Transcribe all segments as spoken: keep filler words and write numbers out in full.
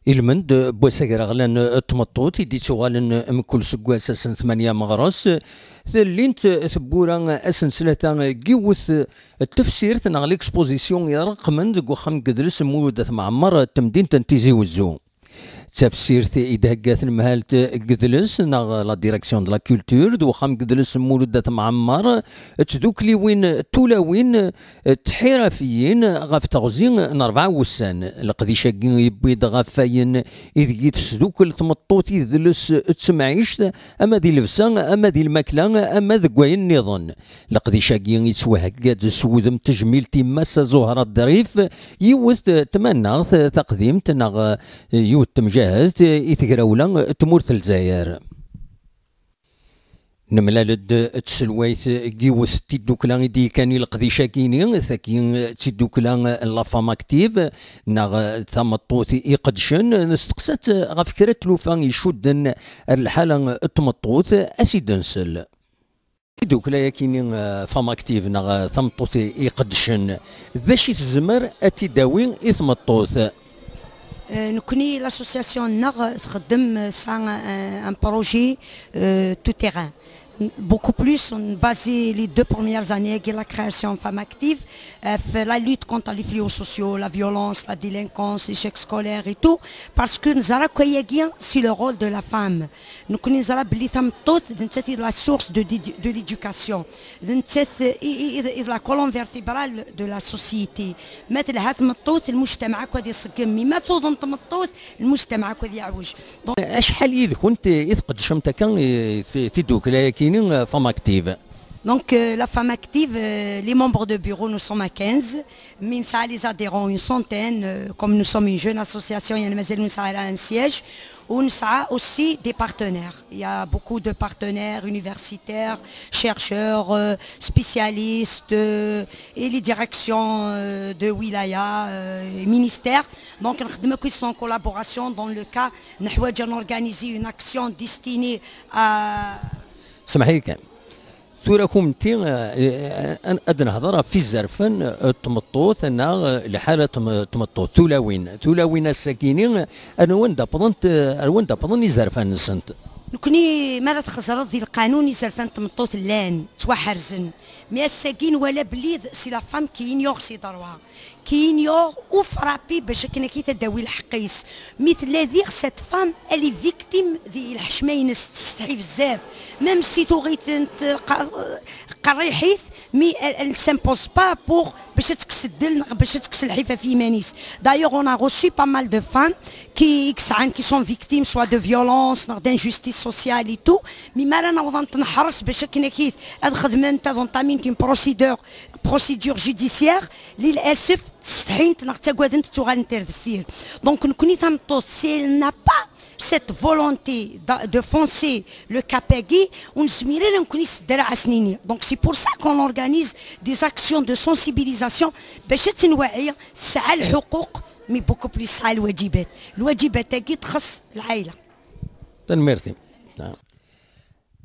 Ilmend n wass agraɣlan n tmeṭṭut i d-ittuɣalen mkul seggas ass n tmanya meɣres, tlint tewwura ass n tlata n yiwet n tefsirt neɣ l'exposition ireqqmen deg uxxam n yedles n Mulud At Mɛemmer n temdint n Tizi Wezzu. D tafsirt i d-thegga tnemhalt n yedles neɣ la direction de la culture d uxxam n yedles n Mulud At Mɛemmer d tdukliwin tulawin tḥirafiyin ɣef teɣzi n rebɛa wussan. Leqdic-agi yewwi-d ɣef wayen ideg i tesdukel tmeṭṭut idles d temɛict, ama di llebsa, ama di lmakla, ama deg wayen nniḍen. Leqdic-agi yettwahegga-d s wudem n tejmilt i Massa Zuhra Ḍrif, yiwet n tmanaɣt taqdimt neɣ yiwet n temjahed i tegrawla n tmurt n Lezzayer. Nemlal-d d tselwayt n yiwet n tiddukla i d-yekkan i leqdic-agi-ni, tagi d tiddukla n La Femme Active, neɣ tameṭṭut iqedcen. Nesteqsa-tt ɣef kra n tlufa icudden ar lḥala n tmeṭṭut, ad s-id-nsel. Tiddukla-agi-ni, eh, Femme Active, neɣ, eh, tameṭṭut iqedcen, d acu i tezmer ad t-id-tawi i tmeṭṭut? Euh, nekkni, l'association-nneɣ txeddem, euh, tesɛa, euh, un projet, euh, tout terrain. Beaucoup plus, on basé les deux premières années de la création Femme Active, euh, fait la lutte contre les fléaux sociaux, la violence, la délinquance, l'échec scolaire et tout, parce que nous avons, c'est le rôle de la femme. Nekkni neẓra belli tameṭṭut d nettat i d la source de, de, de l'éducation, d nettat i, i, i, i d la colonne vertébrale de la société. Ma telha tmeṭṭut, lmujtamaɛ akk ad iṣeggem. Mi ma tuḍen tmeṭṭut, lmujtamaɛ akk ad yeɛwej. Donc, acḥal yid-kent i tqeddcemt akka i ti- tiddukla-yakini, eh, Femme Active? Donc, euh, la Femme Active, euh, les membres de bureau, nous sommes à quinze. Mais nous avons les adhérents, une centaine. Euh, comme nous sommes une jeune association, il y a une maison, nous avons un siège. Où nous avons aussi des partenaires. Il y a beaucoup de partenaires universitaires, chercheurs, euh, spécialistes, euh, et les directions, euh, de wilaya, euh, et ministères. Donc, nous sommes en collaboration dans le cas, nous avons organisé une action destinée à Smeḥ-iyi kan. Tura kunemti, eh, eh, ad nehder ɣef izerfan, eh, n tmeṭṭut neɣ, eh, lḥala n tm- tmeṭṭut, tulawin. Tulawin ass-agi-ni, eh, ar wanda wwḍent, eh, ar wanda wwḍen izerfan-nsent? Nekkni, mi ara txeẓreḍ di lqanun, izerfan n tmeṭṭut llan, ttwaḥerzen. Mi ass-agi nwala belli d- c'est la femme qui ignore ses droits, qui ignore ou frappée bac akken ad k-id-tawi lḥeqq-is. Mi tella diɣ cette femme, elle est victime di lḥecma-ines, tsetḥi bezzaf. Même si tuɣ-itent qa- qerriḥit, mais elle, elle ne s'impose pas pour bac ad tekkes ddel neɣ bac ad tekkes lḥif ɣef yiman-is. D'ailleurs, on a reçu pas mal de femmes qui, qui sont, qui sont victimes soit de violence, neɣ d'injustice sociale et tout, mais mi ara naweḍ ad tent-neḥres bac akken ad k-id- ad xedment, ad entamint une procédure, procédure judiciaire, للأسف ttsetḥint neɣ ttaggadent ad ttuɣalent ar deffir. Donc, nekkni tameṭṭut, si elle n'a pas cette volonté de, de foncer le cap-agi, ur nezmir ara nekkni s ddreɛ ad s-nini. Donc, c'est pour ça qu'on organise des actions de sensibilisation, bac ad tenwaɛi tesɛa lḥuquq, mais beaucoup plus tesɛa lwaǧibat. Lwaǧibat-agi txeṣṣ lɛaila. Tanemmirt-im.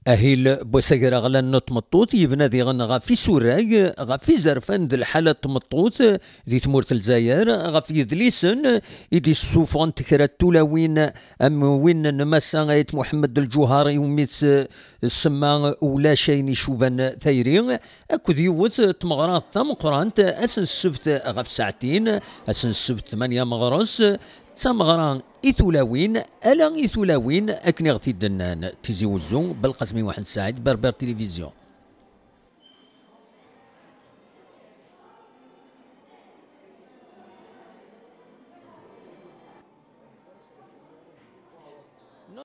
Ahil n wass agraɣlan n tmeṭṭut yebna diɣen ɣef isurag, ɣef izerfan d lḥala n tmeṭṭut di tmurt n Lezzayer, ɣef yedlisen i d-issufɣen kra n tulawin am win n Massa Ayt Muḥemmed Lǧuhar iwumi tsemma Ulac ayen icuban tayri, akked yiwet n tmeɣra tameqqrant ass n ssebt ɣef saɛtin, ass n ssebt tmanya meɣres, d tameɣra i tulawin, ala i tulawin, akken i ɣ-t-id-nnan Tizi Wezzu, Belqasem Muḥend Saɛid, Berber Télévision.